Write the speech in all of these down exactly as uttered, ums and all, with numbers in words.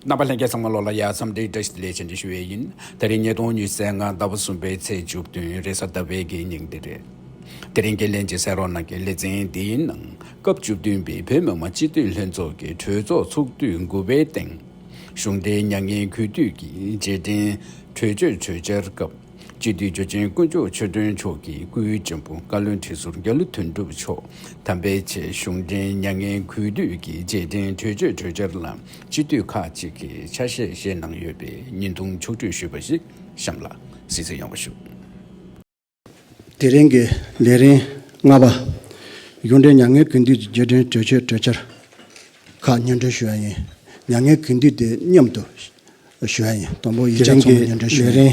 རྣམ་པ་ལྷན་རྒྱས་ཚང་མ་ལོ་ལ་ཡ་འཚམས་འདྲི་བཀྲ་ཤིས་བདེ་ལེགས་བྱས་འདི་ཞུ་བའི་ཡིན། དེ་རིང་ཉིས་སྟོང་ཉི་ཤུ་རྩ་ལྔ་ཟླ་བ་གསུམ་པའི་ཚེས་བཅུ་བདུན་རེས་གཟའ་ཟླ་བའི་གི་ཉིན་འདི་རེད། དེ་རིང་གི་ལྷན་རྒྱས་གསན་རོགས་གནང་གི་ལེ་ཚན་འདིའི་ནང་སྐབས་བཅུ་བདུན་པའི་བོད་མི་མང་སྤྱི་འཐུས་ལྷན་ཚོགས་ཀྱི་གྲོས་ཚོགས་ཚོགས་དུས་དགུ་པའི་སྟེང་། གཞུང་འབྲེལ་མྱ་ངན་གུས་འདུད་ཀྱི་རྗེས་དྲན་གྲོས་ཆོད་གྲོས་འཆར་སྐབས། སྤྱི་འཐུས་འབྱོར་ཆེན་དཀོན་མཆོག་ཆོས་སྒྲོན་མཆོག་གི་སྐུའི་གཅེན་པོ་བཀའ་བློན་ཁྲི་ཟུར་རྒྱ་ལོ་དོན་གྲུབ་མཆོག་དམ་པའི་ཆེད་གཞུང་འབྲེལ་མྱ་ངན་གུས་འདུད་ཀྱི་རྗེས་དྲན་གྲོས་ཆོད་གྲོས་འཆར་ལ་སྤྱི་འཐུས་ཁག་ཅིག་གིས་ཆ་ཤས་བཞེས་གནང་ཡོད་པའི་བརྙན་ཐུང་ཕྱོགས་བསྒྲིགས་ཞུས་པ་ཞིག་གཤམ་ལ་གཟིགས་གཟིགས་ཡོང་བ་ཞུ། དེ་རིང་གི་ལས་རིམ་ལྔ་པ། གཞུང་འབྲེལ་མྱ་ངན་གུས་འདུད་ཀྱི་རྗེས་དྲན་གྲོས་ཆོད་གྲོས་འཆར་ཁག་སྙན་སྒྲོན་ཞུ་ཡ་ཡིན། མྱ་ངན་གུས་འདུད་དེ་མཉམ་དུ་ཞུ་ཡ་ཡིན། དང་པོ་ཡིག་དེ་ཆ་ཚང་མ་ཚོགས་སྙན་སྒྲོན་ཞུ་ཡ་ཡིན། ལས་རིམ་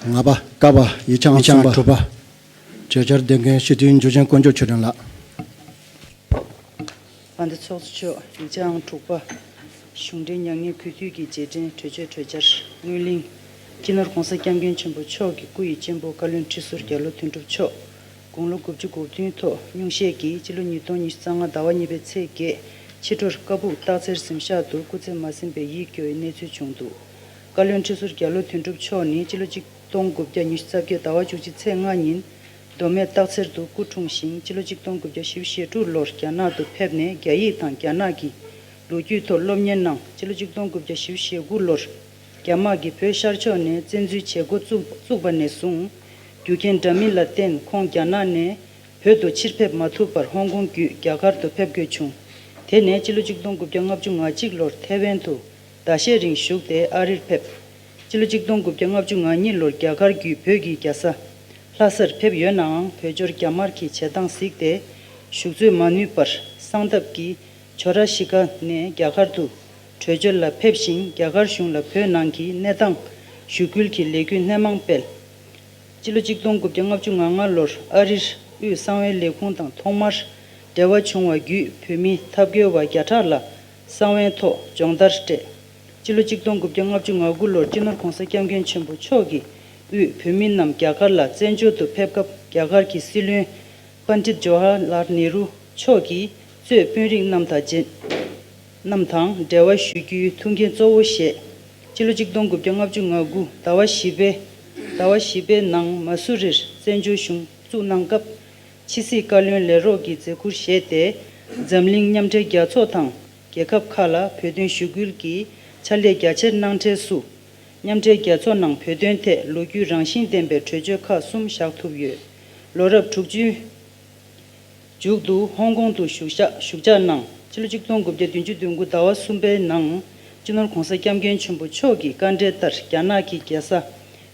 ལྔ་པ། ཀ་པ་ཡིག་ཆ་ཡིག་ཆ་ཨང་གསུམ་པ། གྲུབ་པ། གྲོས་འཆར་འདོན་མཁན་སྤྱི་འཐུས་འབྱོར་ཆེན་དཀོན་མཆོག་ཆོས་སྒྲོན་ལགས། དཔལ་ལྡན་ཚོགས་གཙོ་མཆོག་ཡིག་ཆ་ཨང་དྲུག་པ། གཞུང་འབྲེལ་མྱ་ངན་གུས་འདུད་ཀྱི་རྗེས་དྲན་གྲོས་ཆོད་གྲོས་འཆར། སྔོན་གླེང་། སྤྱི་ནོར་༸གོང་ས་༸སྐྱབས་མགོན་ཆེན་པོ་མཆོག་གི་སྐུ་ཡི་གཅེན་པོ་བཀའ་བློན་ཁྲི་ཟུར་རྒྱ་ལོ་དོན་གྲུབ་མཆོག་དགུང་ལོ་དགུ་བཅུ་གོ་བདུན་ཐོག་སྙུང་གཞས་ཀྱིས་སྤྱི་ལོ་ཉིས་སྟོང་ཉི་ཤུ་རྩ་ལྔ་ཟླ་བ་གཉིས་པའི་ཚེས་བརྒྱད་ཕྱི་དྲོར་ཀ་སྦུག་སྟག་འཚེར་གཟིམ་ཤག་ཏུ་སྐུ་ཚེ་མ་ཟིན་པའི་ཡིད་སྐྱོ་བའི་གནས་ཚུལ་བྱུང་འདུག་བཀའ་བློན་ཁྲི་ཟུར་རྒྱ་ལོ་དོན་གྲུབ་མཆོག་ནི་སྤྱི་ལོ་གཅིག་སྟོང་དགུ་བརྒྱ་ཉི་ཤུ་རྩ་བརྒྱད་ཟླ་བ་བཅུ་གཅིག་ཚེས་ལྔ་ཉིན་མདོ་སྨད་སྟག་འཚེར་དུ་སྐུ་འཁྲུངས་ཤིང་སྤྱི་ལོ་གཅིག་སྟོང་དགུ་བརྒྱ་བཞི་བཅུ་ཞེ་དྲུག་ལོར་རྒྱ་ནག་ཏུ་ཕེབས་ནས་རྒྱ་ཡིག་དང་རྒྱ་ནག་གི་ལོ་རྒྱུས་ཐོག་སློབ་གཉེར་གནང་། སྤྱི་ལོ་གཅིག་སྟོང་དགུ་བརྒྱ་བཞི་བཅུ་ཞེ་དགུ་ལོར་རྒྱ་དམག་གིས་བོད་ཤར་ཕྱོགས་ནས་བཙན་འཛུལ་བྱེད་འགོ་བཙུགས་བཙུགས་པ་ནས་བཟུང་རྒྱུ་རྐྱེན་འདྲ་མིན་ལ་བརྟེན་ཁོང་རྒྱ་ནག་ནས་བོད་དུ་ཕྱིར་ཕེབས་མ་ཐུབ་པར་ཧོང་ཀོང་བརྒྱུད་རྒྱ་གར་དུ་ཕེབས་དགོས་བྱུང་། དེ་ནས་སྤྱི་ལོ་གཅིག་སྟོང་དགུ་བརྒྱ་ལྔ་བཅུ་ང་གཅིག་ལོར་ཐེ་ཝན་དུ་ཟླ་ཤས་རིང་བཞུགས་ཏེ་ཨ་རིར་ཕེབས། སྤྱི་ལོ་གཅིག་སྟོང་དགུ་བརྒྱ་ལྔ་བཅུ་ང་གཉིས་ལོར་རྒྱ་གར་བརྒྱུད་བོད་ཀྱི་རྒྱལ་ས་ལྷ་སར་ཕེབས་ཡོད་ནའང་བོད་འབྱོར་རྒྱ་དམར་གྱི་བྱེད་སྟངས་གཟིགས་ཏེ་བཞུགས་ཚོད་མ་ནུས་པར་གསང་སྟབས་ཀྱིས་ཇོ་ར་ཤི་ཀ་ནས་རྒྱ་གར་དུ་བྲོས་བྱོལ་ལ་ཕེབས་ཤིང་རྒྱ་གར་གཞུང་ལ་བོད་ནང་གི་གནས་སྟངས་ཞུ་སྐུལ་གྱི་ལས་འགུལ་སྣེ་མང་སྤེལ། སྤྱི་ལོ་གཅིག་སྟོང་དགུ་བརྒྱ་ལྔ་བཅུ་ང་ལྔ་ལོར་ཨ་རིར་དབུས་གསང་བའི་ལས་ཁུངས་དང་ཐོག་མར་འབྲེལ་བ་བྱུང་བ་བརྒྱུད་བོད་མི་འཐབ་རྒོལ་བ་བརྒྱ་ཕྲག་ལ་གསང་བའི་ཐོག་སྦྱོང་བརྡར་སྤྲད། སྤྱི་ལོ་གཅིག་སྟོང་དགུ་བརྒྱ་ལྔ་བཅུ་ང་དགུ་ལོར་སྤྱི་ནོར་༸གོང་ས་༸སྐྱབས་མགོན་ཆེན་པོ་མཆོག་གིས་དབུས་བོད་མི་རྣམས་རྒྱ་གར་ལ་བཙན་བྱོལ་དུ་ཕེབས་སྐབས་རྒྱ་གར་གྱི་སྲིད་བློན་པཎྜིཏ་ཇོ་ཧར་ལཱལ་ནེ་རུ་མཆོག་གིས་གཙོས་དཔོན་རིགས་རྣམས་དང་མཇལ། རྣམས་དང་འབྲེལ་བ་ཞུ་རྒྱུའི་ཐུགས་འགན་གཙོ་བོ་བཞེས། སྤྱི་ལོ་གཅིག་སྟོང་དགུ་བརྒྱ་ལྔ་བཅུ་ང་དགུ་ཟླ་བ་བཞི་པའི་ཟླ་བ་བཞི་པའི་ནང་མ་སུ་རིར་བཙན་བྱོལ་གཞུང་བཙུགས་གནང་སྐབས། ཕྱི་སྲིད་བཀའ་བློན་ལས་རོགས་ཀྱི་མཛད་ཁུར་བཞེས་ཏེ། འཛམ་གླིང་མཉམ་འབྲེལ་རྒྱལ་ཚོགས་དང་རྒྱལ་ཁབ་ཁག་ལ་བོད་དོན་ཞུ་སྐུལ་གྱི་ཕྱག་ལས་རྒྱ་ཆེར་གནང་འཕྲལ་སུ། མཉམ་འབྲེལ་རྒྱལ་ཚོགས་ནང་བོད་དོན་ཐད་ལོ་རྒྱུས་རང་བཞིན་ལྡན་པའི་གྲོས་ཆོད་ཁག་གསུམ་བཞག་ཐུབ་ཡོད། ལོ་རབས་དྲུག་ཅུའི་མཇུག་ཏུ་ཧོང་ཀོང་དུ་བཞུགས་ཞག་བཞུགས་འཇགས་གནང་། སྤྱི་ལོ་གཅིག་སྟོང་དགུ་བརྒྱ་བདུན་ཅུ་དོན་དགུ་ཟླ་བ་གསུམ་པའི་ནང་སྤྱི་ནོར་༸གོང་ས་༸སྐྱབས་མགོན་ཆེན་པོ་མཆོག་གི་བཀའ་འབྲེལ་ལྟར་རྒྱ་ནག་གི་རྒྱལ་ས་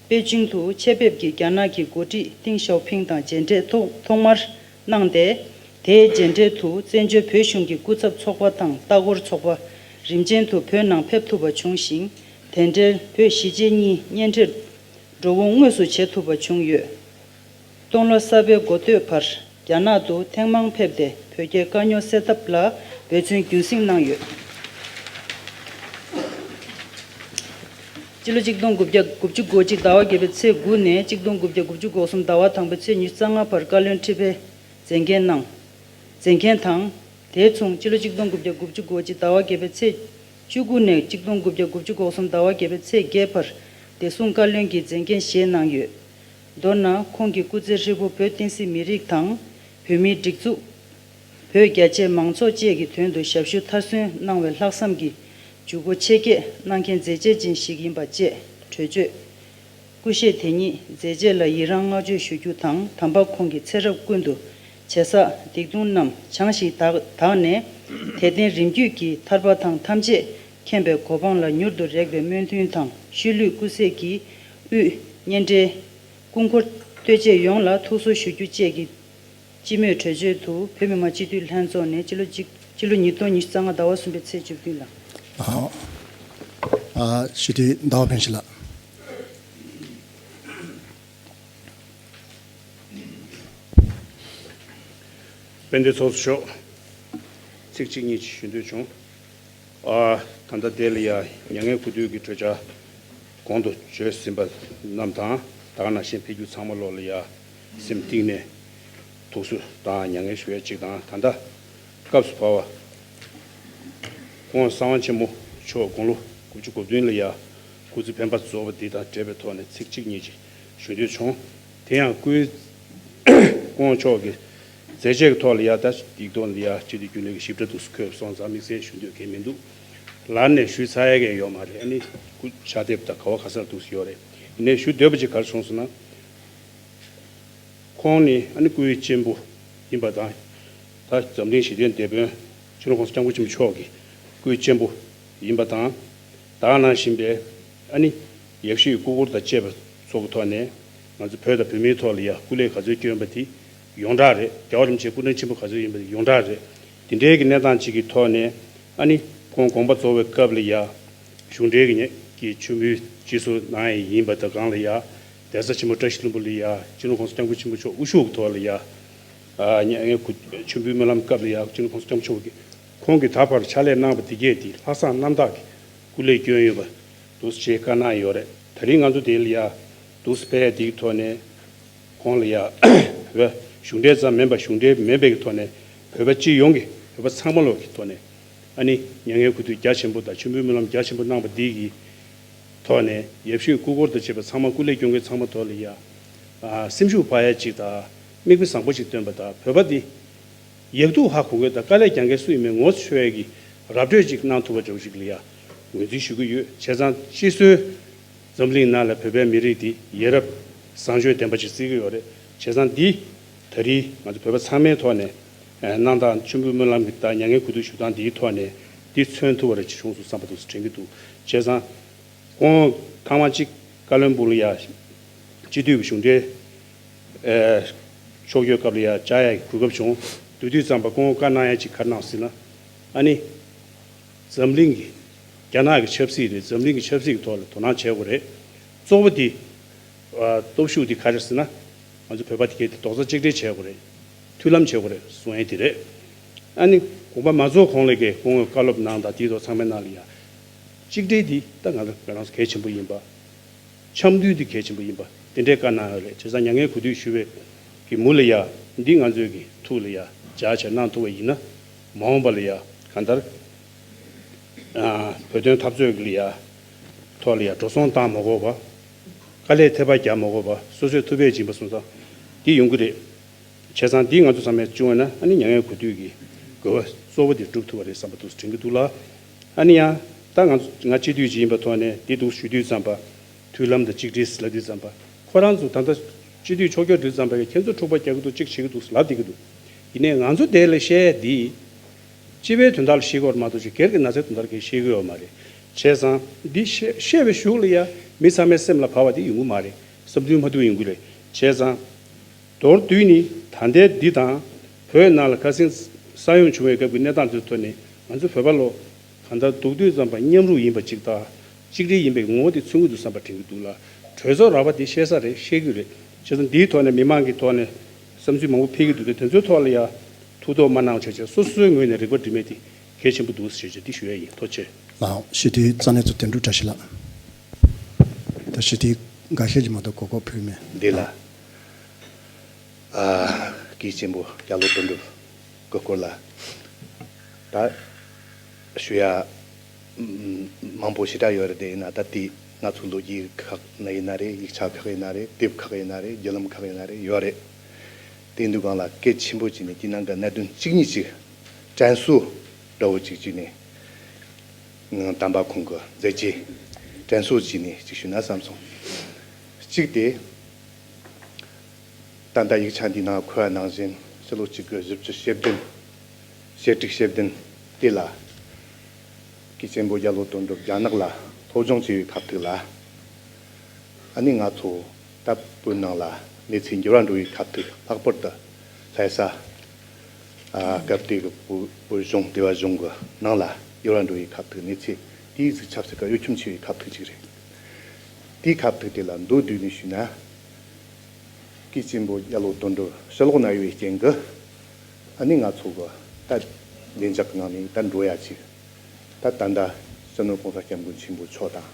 པེ་ཅིང་དུ་ཆེད་ཕེབས་ཀྱིས་རྒྱ་ནག་གི་འགོ་ཁྲིད་ཏིང་ཞའོ་ཕིང་དང་མཇལ་འཕྲད་ཐོག་ཐོག་མར་གནང་སྟེ། དེའི་མཇལ་འཕྲད་དུ་བཙན་བྱོལ་བོད་གཞུང་གི་སྐུ་ཚབ་ཚོགས་པ་དང་ལྟ་སྐོར་ཚོགས་པ་རིམ་ཅན་དུ་བོད་ནང་ཕེབས་ཐུབ་པ་བྱུང་ཞིང་། དེ་འབྲེལ་བོད་གཞིས་བྱེས་གཉིས་གཉེན་འཕྲད་འགྲོ་འོང་དངོས་སུ་བྱེད་ཐུབ་པ་བྱུང་ཡོད། སྟོང་ལོ་གསར་པའི་འགོ་སྟོད་བར་རྒྱ་ནག་ཏུ་ཐེངས་མང་ཕེབས་ཏེ་བོད་རྒྱའི་དཀའ་རྙོག་སེལ་ཐབས་ལ་འབད་བརྩོན་རྒྱུན་སྲིང་གནང་ཡོད། སྤྱི་ལོ་གཅིག་སྟོང་དགུ་བརྒྱ་དགུ་བཅུ་གོ་གཅིག་ཟླ་བ་བརྒྱད་པའི་ཚེས་དགུ་ནས་གཅིག་སྟོང་དགུ་བརྒྱ་དགུ་བཅུ་གོ་གསུམ་ཟླ་བ་དང་པོའི་ཚེས་ཉི་ཤུ་རྩ་ལྔ་བར་བཀའ་བློན་ཁྲི་པའི་མཛད་འགན་གནང་། མཛད་འགན་དང་། དེ་མཚུངས་སྤྱི་ལོ་གཅིག་སྟོང་དགུ་བརྒྱ་དགུ་བཅུ་གོ་གཅིག་ཟླ་བ་བརྒྱད་པའི་ཚེས་བཅུ་དགུ་ནས་གཅིག་སྟོང་དགུ་བརྒྱ་དགུ་བཅུ་གོ་གསུམ་ཟླ་བ་བརྒྱད་པའི་ཚེས་བརྒྱད་བར་བདེ་སྲུང་བཀའ་བློན་གྱི་མཛད་འགན་བཞེས་གནང་ཡོད། མདོར་ན་ཁོང་གི་སྐུ་ཚེ་ཧྲིལ་པོ་བོད་བསྟན་སྲིད་མི་རིགས་དང་། བོད་མིའི་སྒྲིག་འཛུགས། བོད་རྒྱ་ཆེའི་མང་ཚོགས་བཅས་ཀྱི་དོན་དུ་ཞབས་ཞུ་མཐར་སོན་གནང་བའི་ལྷག་བསམ་གྱི་འཇུག་སྒོ་ཆེ་བསྐྱེད་གནང་མཁན་མཛད་རྗེས་ཅན་ཞིག་ཡིན་པ་བཅས་གྲོས་ཆོད། སྐུ་གཤེགས་དེ་ཉིད་མཛད་རྗེས་ལ་ཡི་རང་བསྔགས་བརྗོད་ཞུ་རྒྱུ་དང་། དམ་པ་ཁོང་གི་ཚེ་རབས་ཀུན་ཏུ་བྱས་བསགས་སྡིག་ལྟུང་རྣམས་བྱང་ཞིང་དག་དག་ནས། དད་ལྡན་རིམ་བརྒྱུད་ཀྱི་ཐར་པ་དང་ཐམས་ཅད་མཁྱེན་པའི་གོ་འཕང་ལ་མྱུར་དུ་རེག་པའི་སྨོན་འདུན་དང་། ཤུལ་ལུས་སྐུ་གཤེགས་ཀྱི་དབུས་གཉན་འབྲེལ་སྐུ་འཁོར་བསྟོད་ཆས་ཡོངས་ལ་ཐུགས་གསོ་ཞུ་རྒྱུ་བཅས་ཀྱི་སྤྱི་མོས་གྲོས་ཆོད་དུ་བོད་མི་མང་སྤྱི་འཐུས་ལྷན་ཚོགས་ནས་སྤྱི་ལོ་གཅིག་སྤྱི་ལོ་ཉིས་སྟོང་ཉི་ཤུ་རྩ་ལྔ་ཟླ་བ་གསུམ་པའི་ཚེས་བཅུ་བདུན་ལ། ཨ། ཨ། སྤྱི་འཐུས་ཟླ་བ་ཕུན་ཞི་ལགས། དཔལ་ལྡན་ཚོགས་གཙོ་མཆོག་ཚིག་གཅིག་གཉིས་ཅིག་ཞུ་འདོད་བྱུང་། ཨ། ད་ལྟ་དེ་ལ་ཡ་མྱ་ངན་གུས་འདུད་ཀྱི་གྲོས་འཆར་གོང་དུ་བརྗོད་ཟིན་པ་རྣམས་དང་། ད་ག་ནང་བཞིན་ཕེབས་རྒྱུ་ཚང་མ་ལོ་ལ་ཡ་སེམས་གཏིང་ནས་ཐུགས་གསོ་དང་མྱ་ངན་ཞུ་ཡ་གཅིག་དང་། ད་ལྟ་སྐབས་སུ་བབས་པ་སྐུ་ངོ་གསང་བ་ཆེན་པོ་མཆོག་དགུང་ལོ་ དགུ་བཅུ་གོ་བདུན་ལ་ཡ་སྐུ་ཚེ་འཕེན་པ་རྫོགས་པ་འདི་དང་འབྲེལ་བའི་ཐོག་ནས་ཚིག་གཅིག་གཉིས་ཅིག་ཞུ་འདོད་བྱུང་། དེ་ཡང་སྐུའི་སྐུ་ངོ་མཆོག་གི་མཛད་རྗེས་ཀྱི་ཐོག་ལ་ཡ་ད་སྡིག་ཏོ་ལ་ཡ་སྤྱི་འཐུས་རྒྱུན་ལས་ཀྱི་ཞིབ་ཕྲ་འདུག་སེ་འཁོད་སོང་ཙང་དམིགས་བསལ་ཞུ་འདོད་མཁན་མི་འདུག་ལར་ནས་ཞུས་ཚར་ཡ་གི་ཡོད་མ་རེད། ཨ་ནི་སྐུ་ཕྱག་དེབ་དང་ག་བ་ག་ས་འདུག་སེ་ཡོད་རེད། ཡིན་ནའི་ཞུ་འདོད་པ་ཅིག་ག་རེ་བྱུང་སོང་ན། ཁོང་ནི་ཨ་ནི་སྐུའི་གཅེན་པོ་ཡིན་པ་དང་། ད་འཛམ་གླིང་ཞི་བདེའི་དེད་དཔོན་སྤྱི་ནོར་༸གོང་ས་༸སྐྱབས་མགོན་ཆེན་པོ་མཆོག་གི་སྐུའི་གཅེན་པོ་ཡིན་པ་དང་། ད་ག་ནང་བཞིན་པའི་ཨ་ནི་ཡབ་གཞིས་སྐུ་འཁོར་དང་བཅས་པ་ཚོ་གི་ཐོག་ནས་ང་ཚོ་བོད་དང་བོད་མིའི་ཐོག་ལ་ཡ་སྐུ་ལས་ག་ཚོད་བསྐྱོན་པ་དེ་ཡོངས་གྲགས་རེད། རྒྱལ་བ་རིན་པོ་ཆེ་སྐུ་དྲིན་ཆེན་པོ་ག་ཚོད་ཡིན་པ་དེ་ཡོངས་གྲགས་རེད། དེ་འདྲའི་གི་གནས་སྟངས་ཅིག་གི་ཐོག་ནས་ཨ་ནི་ཁོང་དགོངས་པ་རྫོགས་པའི་སྐབས་ལ་ཡ། གཞུང་འབྲེལ་གྱི་ཉེ་གི་མཆོད་འབུལ་སྤྱི་ཟུར་གནང་ཡས་ཡིན་པ་དང་། སྒང་ལ་ཡ་གདན་ས་ཆེན་མོ་བཀྲ་ཤིས་ལྷུན་པོ་ལ་ཡ་སྤྱི་ནོར་༸གོང་ས་༸སྐྱབས་མགོན་ཆེན་པོ་མཆོག་དབུ་བཞུགས་ཀྱི་ཐོག་ལ་ཡ། ཨ་མྱ་ངན་གུ་མཆོད་འབུལ་སྨོན་ལམ་སྐབས་ལ་ཡ་སྤྱི་ནོར་༸གོང་ས་༸སྐྱབས་མགོན་ཆེན་པོ་གིས་ཁོང་གིས་ད་བར་ཕྱག་ལས་གནང་བ་དེ་གས་དེ་ལྷག་བསམ་རྣམ་དག་གིས་སྐུ་ལས་བསྐྱོན་ཡོད་པ་འདུག་སེ་བཀའ་གནང་ཡོད་རེད། ད་རིང་ང་ཚོ་དེ་ལ་ཡ་འདུག་སེ་ཕེབས་ཡ་དེའི་ཐོག་ནས། ཁོང་ལ་ཡ་བོད་གཞུང་འབྲེལ་ཙམ་མིན་པ་གཞུང་འབྲེལ་མིན་པའི་གི་ཐོག་ནས་བོད་པ་སྤྱི་ཡོངས་ཀྱི་བོད་པ་ཚང་མ་ལོག་གི་ཐོག་ནས་ཨ་ནི་མྱ་ངན་གུས་འདུད་རྒྱ་ཆེན་པོ་དང་མཆོད་འབུལ་སྨོན་ལམ་རྒྱ་ཆེན་པོ་གནང་བ་འདི་གི་ཐོག་ནས་ཡབ་གཞིས་སྐུ་འཁོར་དང་བཅས་པ་ཚང་མ་སྐུ་ལས་སྐྱོན་མཁན་ཚང་མ་ཐོག་ལ་ཡ་ཨ་སེམས་ཤུགས་འཕར་ཡ་ཅིག་དང་། མིག་དཔེ་བཟང་པོ་ཅིག་སྟོན་པ་དང་། བོད་པ་འདི་ཡག་སྡུག་ཧ་གོ་མཁན་དང་དཀའ་ལས་རྒྱག་མཁན་སུ་ཡིན་མིན་ངོ་ཚ་ཤོར་ཡ་གི་ར་སྤྲོད་ཅིག་གནང་ཐུབ་པ་འདྲ་བོ་ཅིག་ལ་ཡ་ངོས་འཛིན་ཞུ་གི་ཡོད། བྱས་ཙང་སྤྱི་སོའི་འཛམ་གླིང་ནང་ལ་བོད་པའི་མི་རིགས་འདི་ཡ་རབས་བཟང་སྤྱོད་ལྡན་པ་ཅིག་བརྩི་གི་ཡོད་རེད། བྱས་ཙང་འདི་ད་རེས་ང་ཚོ་བོད་པ་ཚང་མའི་ཐོག་ནས་ཨ་གནང་སྟངས། མཆོད་འབུལ་སྨོན་ལམ་གྱི་ད་མྱ་ངན་གུས་འདུད་ཞུ་སྟངས་འདིའི་ཐོག་ནས་འདི་མཚོན་ཐུབ་པ་རེ་ཅིག་བྱུང་སོང་བསམ་པ་འདུག་སེ་དྲན་གྱི་འདུག་བྱས་ཙང་ཁོང་ཐེངས་མ་གཅིག་ཀ་ལོན་སྦུག་ལ་ཡ་སྤྱི་འཐུས་ཀྱི་གཞུང་འབྲེལ་ཨ་ཕྱོགས་བསྐྱོད་སྐབས་ལ་ཡ་བཅར་ཡ་གི་གོ་སྐབས་བྱུང་། དེ་དུས་ཙམ་པ་ཁོང་བཀའ་གནང་ཡ་ཅིག་ག་རེ་གནང་ཟེར་ན། ཨ་ནི་འཛམ་གླིང་གི་རྒྱ་ནག་གི་ཆབ་སྲིད་རེད། འཛམ་གླིང་གི་ཆབ་སྲིད་ཀྱི་ཐོག་ལ་དོ་སྣང་བྱེད་དགོས་རེད། གཙོ་བོ་དེ་ཨ་སྟོབས་ཤུགས་དེ་ག་རེ་ཟེར་ན། ང་ཚོ་བོད་པ་དེ་གས་དེ་རྡོག་རྩ་གཅིག་སྒྲིལ་བྱེད་དགོས་རེད། མཐུན་ལམ་བྱེད་དགོས་རེད་གསུང་ཡ་དེ་རེད། ཨ་ནི་དགོངས་པ་མ་རྫོགས་གོང་ལ་གས་སྐུ་ངོས་བཀའ་སློབ་གནང་དང་དེའི་ཐོག་ཚང་མའི་ནང་ལ་ཡ། གཅིག་སྒྲིལ་འདི་ད་ང་ཚོ་ང་རང་ཚོ་གལ་ཆེན་པོ་ཡིན་པ། འཆམ་མཐུན་འདི་གལ་ཆེན་པོ་ཡིན་པ་དེ་འདྲའི་བཀའ་གནང་ཡོད་རེད། བྱས་ཙང་མྱ་ངན་གུས་འདུད་ཞུ་བའི་གི་མུ་ལ་ཡ་འདི་ང་ཚོའི་གི་ཐུགས་ལ་ཡ་འཇགས་བྱས་གནང་ཐུབ་པ་ཡིན་ན། མ་འོངས་པ་ལ་ཡ་གང་ལྟར་ཨ་བོད་དོན་འཐབ་རྩོད་ཀྱི་ལ་ཡ་ཐོག་ལ་ཡ་འགྲོ་སོང་བཏང་མ་དགོས་པ། དཀའ་ལས་ཐེབས་པ་རྒྱག་མ་དགོས་པ། སོ་སོས་ཐུབ་པས་སྦྱིན་པ་སོང་ཙང་འདི་ཡོང་གི་རེད། བྱས་ཙང་འདི་ང་ཚོ་ཚང་མས་བྱུང་བ་ན་ཨ་ནི་མྱ་ངན་གུས་འདུད་ཀྱི་དགོས་པ་གཙོ་བོ་དེ་སྒྲུབ་ཐུབ་པ་རེད་བསམ་པ་འདུག་དྲན་གྱི་འདུག་ལ། ཨ་ནི་ཡང་ད་ང་ཚོ་ང་སྤྱི་འཐུས་ཅིག་ཡིན་པའི་ཐོག་ནས་འདི་འདུག་ཞུ་དུས་ཙམ་པ། མཐུན་ལམ་དང་གཅིག་སྒྲིལ་ཟེར་ལབ་དུས་ཙམ་པ། ཁོ་རང་ཚོ་ད་ལྟ་སྤྱི་འཐུས་ཕྱོགས་བསྐྱོད་འགྲོ་དུས་ཙམ་པ་ཡང་ཁྱེད་ཚོ་འཁྲུག་པ་རྒྱག་གི་འདུག་གཅིག་བྱེད་ཀྱི་འདུག་ལབ་བསྡད་ཀྱི་འདུག་ཡིན་ནའི་ང་ཚོ་དེ་ལ་བཤད་ཡ་འདི། སྤྱི་པའི་དོན་དག་ལ་བཤད་ཀྱི་ཡོད་རེད་མ་གཏོགས་ཅིག་སྒེར་གྱི་ན་ཚའི་དོན་དག་ལ་གང་ཡང་བཤད་ཀྱི་ཡོད་མ་རེད། བྱས་ཙང་འདི་བཤད་བཤད་པའི་གཞུག་ལ་ཡ་མི་ཚང་མའི་སེམས་ལ་བབས་པ་དེ་ཡོང་གི་མ་རེད། བསམ་ཚུལ་མ་བསྡུ་ཡོང་གི་རེད། བྱས་ཙང་མདོར་བསྡུས་ནི་ད་ལྟའི་འདི་དང་བོད་ནང་ལ་ཁ་སང་ས་ཡོམ་བྱུང་བའི་སྐབས་ཀྱི་གནས་སྟངས་དེ་ཚོ་ཐོག་ནས་ང་ཚོ་བོད་པ་ལོ་གང་ལྟར་སྡུག་དུས་ཙམ་པ་མཉམ་རུབ་ཡིན་པ་ཅིག་དང་གཅིག་སྒྲིལ་ཡིན་པའི་ངོ་བོ་དེ་མཚོན་གྱི་འདུག་བསམ་པ་དྲན་གྱི་འདུག་ལ། གྲོས་ཚོགས་ར་བ་དེ་བཤད་ས་རེད། བཤད་རྒྱུ་རེད། བྱས་ཙང་འདིའི་ཐོག་ནས་མི་མང་གི་ཐོག་ནས་བསམ་ཚུལ་མང་པོ་ཕེབས་ཀྱི་འདུག་སྟེ། དེ་ཚོའི་ཐོག་ལ་ཡ་ཐུགས་དོགས་མ་གནང་བྱས་བྱས་སོ་སོའི་ངོས་ནས་རིག་པ་སྒྲིམ་མེད་དེ་གལ་ཆེན་པོ་འདུག་ཞེས་བྱས་འདི་ཞུ་ཡ་ཡིན། ཐུགས་རྗེ་ཆེ། ལགས་སོ། སྤྱི་འཐུས་རྩ་གནས་ཚོ་དོན་གྲུབ་བཀྲ་ཤིས་ལགས། ད་སྤྱི་འཐུས་འགའ་ཤས་ཀྱིས་མ་གཏོགས་གོ་སྐབས་ཕུལ་མེད། འདི་ལ། ཨ། སྐུ་ཞབས་ཆེན་པོ་རྒྱ་ལོ་དོན་གྲུབ་ཀྱི་སྐོར་ལ་ད་ཞུ་ཡ་མང་པོ་ཞེ་དྲག་ཡོད་རེད། དེ་ཡིན་ན་ད་དེ་ང་ཚོ་ལོ་རྒྱུས་ཁག་ན་ཡིན་ན་རེད། ཡིག་ཆ་ཁག་ཡིན་ན་རེད། དེབ་ཁག་ཡིན་ན་རེད། བརྒྱུད་ལམ་ཁག་ཡིན་ན་རེད། ཡོད་རེད། དེ་འདུག་གང་ལ་གལ་ཆེན་པོ་བྱས་ནས་དེ་ནང་གི་གནད་དོན་གཅིག་གཉིས་ཅིག་དྲན་གསོ་འདྲ་བོ་ཅིག་བྱས་ནས། དམ་པ་ཁོང་གི་མཛད་རྗེས་དྲན་གསོ་བྱས་ནས་ཅིག་ཞུས་ན་བསམ་སོང་། གཅིག་དེ། ད་ལྟ་ཡིག་ཆ་འདིའི་ནང་འཁོད་པ་ནང་བཞིན་ཕྱི་ལོ་གཅིག་དགུ་བཞི་བཅུ་ཞེ་བདུན། ཞེ་དྲུག་ཞེ་བདུན། དེ་ལ་སྐུ་ཞབས་ཆེན་པོ་རྒྱ་ལོ་དོན་གྲུབ་རྒྱ་ནག་ལ་སློབ་སྦྱོང་བྱས་པའི་ཁ་ཐུག་ལ། ཨ་ནི་ང་ཚོ་ད་བོད་ནང་ལ་གནས་ཚུལ་འགྱུར་བ་འགྲོ་བའི་ཁ་ཐུག་ལྷག་པར་དུ་ལྷ་ས། ཨ། སྐབས་དེ་གི་བོད་བོད་གཞུང་སྡེ་བ་གཞུང་གི་ནང་ལ་འགྱུར་བ་འགྲོ་བའི་ཁ་ཐུག་གནས་ཚུལ་དེའི་གཟིགས་ཆབ་སྲིད་ཀྱི་གཡོ་འཁྱོམ་ཆེ་བའི་ཁ་ཐུག་ཅིག་རེད། དེའི་ཁ་ཐུག་དེ་ལ་མདོར་བསྡུས་ནས་ཞུས་ན། སྐུ་ཞབས་ཆེན་པོ་རྒྱ་ལོ་དོན་གྲུབ་ཕྱི་ལོགས་ན་ཡོད་པའི་རྐྱེན་གྱིས། ཨ་ནི་ང་ཚོ་གི་ད་བདེ་འཇགས་ཀྱི་ངང་ནས་ད་འགྲོ་ཡ་ཅིག་ད་ད་ལྟ་སྤྱི་ནོར་༸གོང་ས་༸སྐྱབས་མགོན་ཆེན་པོ་མཆོག་དང་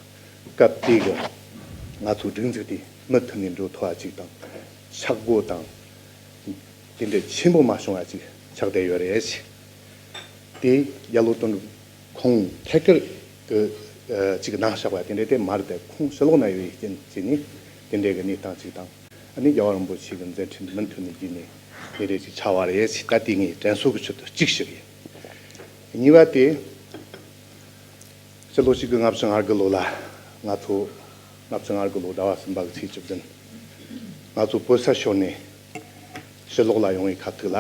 སྐབས་དེ་གི་ང་ཚོ་སྒྲིག་འཛུགས་དེ་མུ་མཐུད་ནས་འགྲོ་ཐུབ་པ་ཅིག་དང་། ཆག་སྒོ་དང་དེ་འདྲ་ཆེན་པོ་མ་བྱུང་བ་ཅིག་ཆགས་བསྡད་ཡོད་རེད། དེ་རྒྱ་ལོ་དོན་གྲུབ་ཁོང་ཐད་ཀར་གི་ ཅིག་གནང་བཞག་པ་དེ་འདྲ་དེ་མ་རེད་དེ། ཁོང་ཕྱི་ལོགས་ན་ཡོད་པའི་རྐྱེན་བྱས་ནས་དེ་འདྲའི་གི་གནས་སྟངས་ཅིག་དང་། ཨ་ནི་རྒྱལ་བ་རིན་པོ་ཆེ་གི་མཛད་འཕྲིན་མུ་མཐུད་ནས་རྒྱས་ནས་དེ་འདྲའི་ཅིག་ཆགས་པ་རེད་ཟེར། ད་དེ་ངས་དྲན་གསོ་གི་ཆེད་དུ་གཅིག་ཞུ་གི་ཡིན། གཉིས་པ་དེ། སྤྱི་ལོ་གཅིག་དགུ་ལྔ་བཅུ་ང་དགུ་ལོ་ལ། ང་ཚོ་ལྔ་བཅུ་ང་དགུ་ལོ་ཟླ་བ་གསུམ་པ་གི་ཚེས་བཅུ་བདུན། ང་ཚོ་བོད་ས་ཤོར་ནས་ཕྱི་ལོགས་ལ་ཡོང་བའི་ཁ་ཐུག་ལ།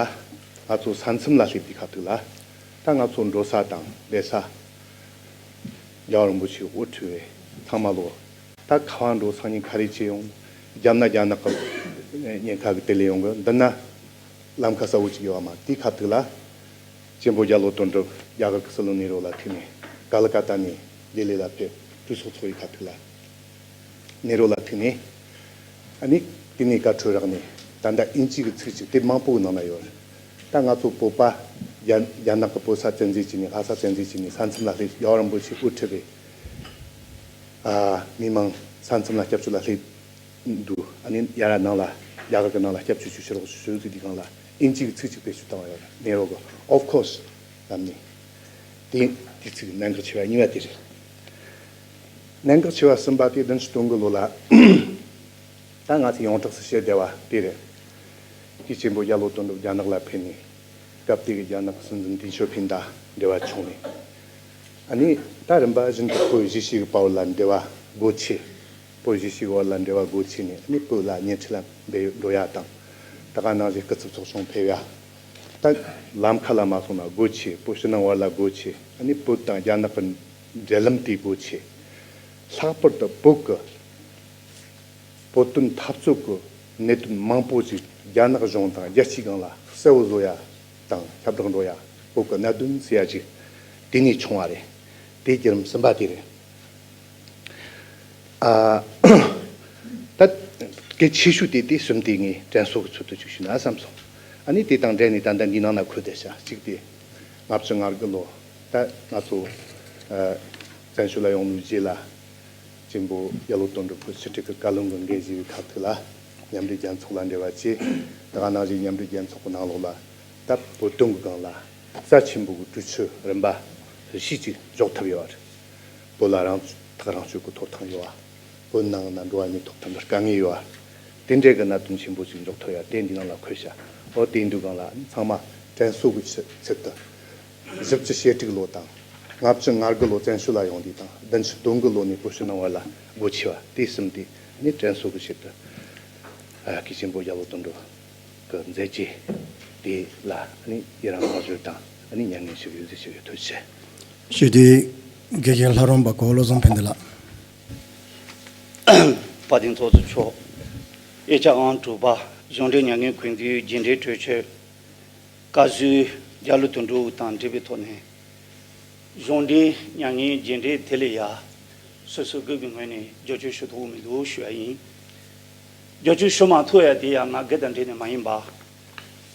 ང་ཚོ་ས་མཚམས་ལ་སླེབས་པའི་ཁ་ཐུག་ལ། ད་ང་ཚོ་འགྲོ་ས་དང་བསྡད་ས། རྒྱལ་བ་རིན་པོ་ཆེ་དབུ་ཁྲིད་པའི་ཚང་མ་ལོ། ད་ག་བ་འགྲོ་སང་ཉིན་ག་རེ་བྱེད་ཡོང་། རྒྱབ་ན་རྒྱ་ནག་གི་ཉེན་ཁ་གི་དེད་ལས་ཡོང་གི། འདི་ན་ལམ་ཁ་གསལ་བོ་ཅིག་ཡོད་པ་མ། དེའི་ཁ་ཐུག་ལ། གཅེན་པོ་རྒྱ་ལོ་དོན་གྲུབ་རྒྱ་གར་གྱི་སྲིད་བློན་ནེ་རུ་ལ་ཐུག་ནས། ཀ་ལི་ཀ་ཏ་ནས་ལྡི་ལི་ལ་ཕེབས། གྲོས་ཚོགས་ཚོགས་པའི་ཁ་ཐུག་ལ། ནེ་རུ་ལ་ཐུག་ནས། ཨ་ནི་དེ་ནས་བཀའ་འཁྲོལ་རག་ནས། ད་ལྟ་དབྱིན་ཇི་གི་ཚིག་ཅིག་དེབ་མང་པོའི་ནང་ན་ཡོད་རེད། ད་ང་ཚོ་བོད་པ་རྒྱ་རྒྱ་ནག་གི་བོད་ས་བཙན་འཛུལ་བྱས་ནས། ལྷ་ས་བཙན་འཛུལ་བྱས་ནས་ས་མཚམས་ལ་སླེབས། རྒྱལ་བ་རིན་པོ་ཆེ་དབུ་ཁྲིད་པའི་ཨ་མི་མང་ས་མཚམས་ལ་སྐྱབས་བཅོལ་ལ་སླེབས་འདུག་ཨ་ནི་ཡར་ནང་ལ་རྒྱ་གར་གྱི་ནང་ལ་སྐྱབས་བཅོལ་ཞུ། ཕྱི་རོགས་ཞུ་ཟེར་དུས་སྒང་ལ་དབྱིན་ཇི་གི་ཚིག་ཅིག་བེད་སྤྱོད་བཏང་བ་ཡོད་རེད། ནེ་རུ་གིས། Of course ལབ་ནས། དེ་དེ་ཚིག་གནད་འགག་ཆེ་བ་གཉིས་པ་དེ་རེད། གནད་འགག་ཆེ་བ་གསུམ་པ་དེ་བདུན་ཅུ་དོན་དགུ་ལོ་ལ། ད་ང་ཚོས་ཡོངས་གྲགས་སུ་བཤད་བསྡད་པ་དེ་རེད། དེ་གཅེན་པོ་རྒྱ་ལོ་དོན་གྲུབ་རྒྱ་ནག་ལ་ཕེབས་ནས། སྐབས་དེ་གི་རྒྱ་ནག་གི་སྲིད་འཛིན་ཏེང་ཞའོ་ཕིང་དང་འབྲེལ་བ་བྱུང་ནས། ཨ་ནི་ད་རིམ་པ་བཞིན་དུ་བོད་གཞིས་བྱེས་ཀྱི་བར་ལ་འབྲེལ་བ་སྒོ་ཕྱེ། བོད་གཞིས་བྱེས་ཀྱི་བར་ལ་འབྲེལ་བ་སྒོ་ཕྱེ་ནས། ཨ་ནི་བོད་ལ་བརྙན་འཕྲིན་ལ་འབྲེལ་འགྲོ་ཡ་དང་། ད་ག་ནང་བཞིན་སྐུ་ཚབ་ཚོགས་ཆུང་ཕེབས་ཡ། ད་ལམ་ཁ་ལ་མ་སོང་ན་སྒོ་ཕྱེ། བོད་ཕྱི་ནང་བར་ལ་སྒོ་ཕྱེ། ཨ་ནི་བོད་དང་རྒྱ་ནག་གི་འབྲེལ་ལམ་དེ་སྒོ་ཕྱེ། ལྷག་པར་དུ་བོད་ཀྱི་བོད་དོན་འཐབ་རྩོད་ཀྱི་གནད་དོན་མང་པོ་ཞིག་རྒྱ་ནག་གཞུང་དང་རྒྱལ་སྤྱིའི་སྒང་ལ་གསལ་བོ་བཟོ་ཡ་དང་ཁྱབ་བསྒྲགས་འགྲོ་ཡ། བོད་ཀྱི་གནད་དོན་ཟེར་ཡ་ཅིག་དེ་ནས་བྱུང་བ་རེད། དེ་བརྒྱུད་རིམ་གསུམ་པ་དེ་རེད། ཨ། ད་གལ་ཆེ་ཤོས་དེ་དེ་གསུམ་དེ་ངས་དྲན་གསོ་གི་ཚུལ་དུ་ཅིག་ཞུས་ན་བསམ་སོང་། ཨ་ནི་དེ་དང་འབྲེལ་ནས་ད་ལྟ་འདི་ནང་ན་འཁོད་བསྡད་ཤག་གཅིག་དེ་ལྔ་བཅུ་ང་དགུ་ལོ། ད་ང་ཚོ་ཨ་བཙན་བྱོལ་ལ་ཡོང་ནས་རྗེས་ལ། གཅེན་པོ་རྒྱ་ལོ་དོན་གྲུབ་ཀྱིས་ཕྱི་དྲིལ་གྱི་བཀའ་བློན་གྱི་འགན་བཞེས་པའི་ཁ་ཐུག་ལ། མཉམ་འབྲེལ་རྒྱལ་ཚོགས་ལ་འབྲེལ་བ་བྱས། ད་ག་ནང་བཞིན་མཉམ་འབྲེལ་རྒྱལ་ཚོགས་ཀྱི་ནང་ལོགས་ལ། ད་བོད་དོན་གྱི་སྒང་ལ་རྩ་ཆེན་པོ་གི་གྲོས་ཆོད་རིམ་པ་རེ་ཞིག་ཅིག་འཇོག་ཐུབ་ཡོད་རེད། བོད་ལ་རང་ཐག་རང་གཅོད་ཀྱི་ཐོབ་ཐང་ཡོད་པ། བོད་ནང་ན་འགྲོ་བ་མིའི་ཐོབ་ཐང་གི་དཀའ་ངལ་ཡོད་པ། དེ་འདྲའི་གི་གནད་དོན་ཆེན་པོ་ཅིག་འཇོག་ཐུབ་ཡ་དེ་འདི་ནང་ལ་འཁོད་ཤག་འོ་དེ་འདུག་སྒང་ལ་ཚང་མ་དྲན་གསོ་གི་ཆེད་ཆེད་དུ། བཞི་བཅུ་ཞེ་དྲུག་ལོ་དང་། ལྔ་བཅུ་ང་དགུ་ལོ་བཙན་བྱོལ་ལ་ཡོང་དུས་དང་། བདུན་ཅུ་དོན་དགུ་ལོ་ནས་བོད་ཕྱི་ནང་བར་ལ་སྒོ་ཕྱེ་བ་དེ་གསུམ་དེ་ནི་དྲན་གསོ་གི་ཆེད་དུ། ཨ། གི་གཅེན་པོ་རྒྱ་ལོ་དོན་གྲུབ་ཀྱི་མཛད་རྗེས་དེ་ལ་ནི་ཡི་རང་བསྔགས་བརྗོད་དང་ནི་མྱ་ངན་ཞུ་གི་ཡོད་ཟེར་ཞུ་གི། ཐུགས་རྗེ་ཆེ། ཞུ་དེ་དགེ་རྒན་ལྷ་རམས་པ་གོ་བློ་བཟང་ཕན་བདེ་ལགས། དཔལ་ལྡན་ཚོགས་གཙོ་མཆོག་དབུས་ཁག་ཨང་དྲུག་པ་གཞུང་འབྲེལ་མྱ་ངན་གུས་འདུད་རྒྱུན་འབྲེལ་གྲོས་ཆོད། བཀའ་ཟུར་རྒྱ་ལོ་དོན་གྲུབ་དང་འབྲེལ་བའི་ཐོག་ནས། གཞུང་འབྲེལ་མྱ་ངན་རྒྱུན་འབྲེལ་དེ་ལ་ཡ། སོ་སོའི་སྒེར་གྱི་ངོས་ནས་བསྒྱུར་བཅོས་ཞུ་ཐུབ་མི་འདུག་ཞུ་བ་ཡིན། བསྒྱུར་བཅོས་ཞུ་མ་ཐུབ་ཡ་དེ་ཡང་ང་སྒེར་དང་འབྲེལ་ནས་མ་ཡིན་པ།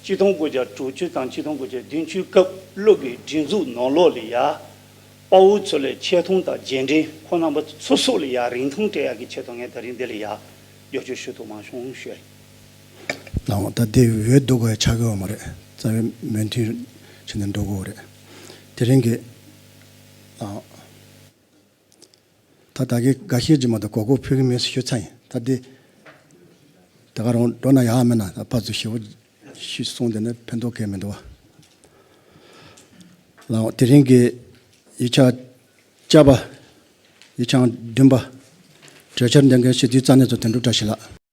གཅིག་སྟོང་དགུ་བརྒྱ་དྲུག་ཅུ་དང་གཅིག་སྟོང་དགུ་བརྒྱ་བདུན་ཅུ་སྐབས་ལོ་གི་སྒྲིག་འཛུགས་ནང་ལོགས་ལ་ཡ། དཔའ་བོ་ཚོ་ལ་ཆེ་མཐོང་དང་རྗེས་འབྲེལ་ཁོང་རྣམ་པ་ཚོ་སོ་སོ་ལ་ཡ་རིན་ཐང་སྤྲད་ཡ་གི་ཆེད་དུ་ངས་ད་རིང་འདི་ལ་ཡ། བསྒྱུར་བཅོས་ཞུ་ཐུབ་མ་བྱུང་ཞུ་ཡ་ཡིན། ལགས་འོང་། ད་དེ་འོས་ལྡུག་གི་ཆགས་ཀྱི་ཡོད་མ་རེད། རྩ་བའི་མོས་མཐུན་བྱས་ནས་འགྲོ་དགོས་རེད། དེ་རིང་གི། ལགས་འོང་། ད་ད་གིན་འགའ་ཤས་ཀྱིས་མ་གཏོགས་གོ་སྐབས་ཕུལ་གྱི་མེད་ཟེར་ཞུ་ཚར་ཡིན། ད་དེ་ད་ག་རང་འགྲོ་ན་ཡག་མེད་ན། ད་ཕར་ཚུར་ཞེ་པོ་ཞིག་གསུངས་བསྡད་ན་ཕན་ཐོགས་གང་ཡང་མི་འདུག་བ། ལགས་འོང་། དེ་རིང་གི་ཡིག་ཆ་བཅར་བ། ཡིག་ཆ་བདུན་པ། གྲོས་འཆར་འདོན་མཁན་སྤྱི་འཐུས་རྩ་གནད་ཚོ་དོན་གྲུབ་བཀྲ་ཤིས་ལགས།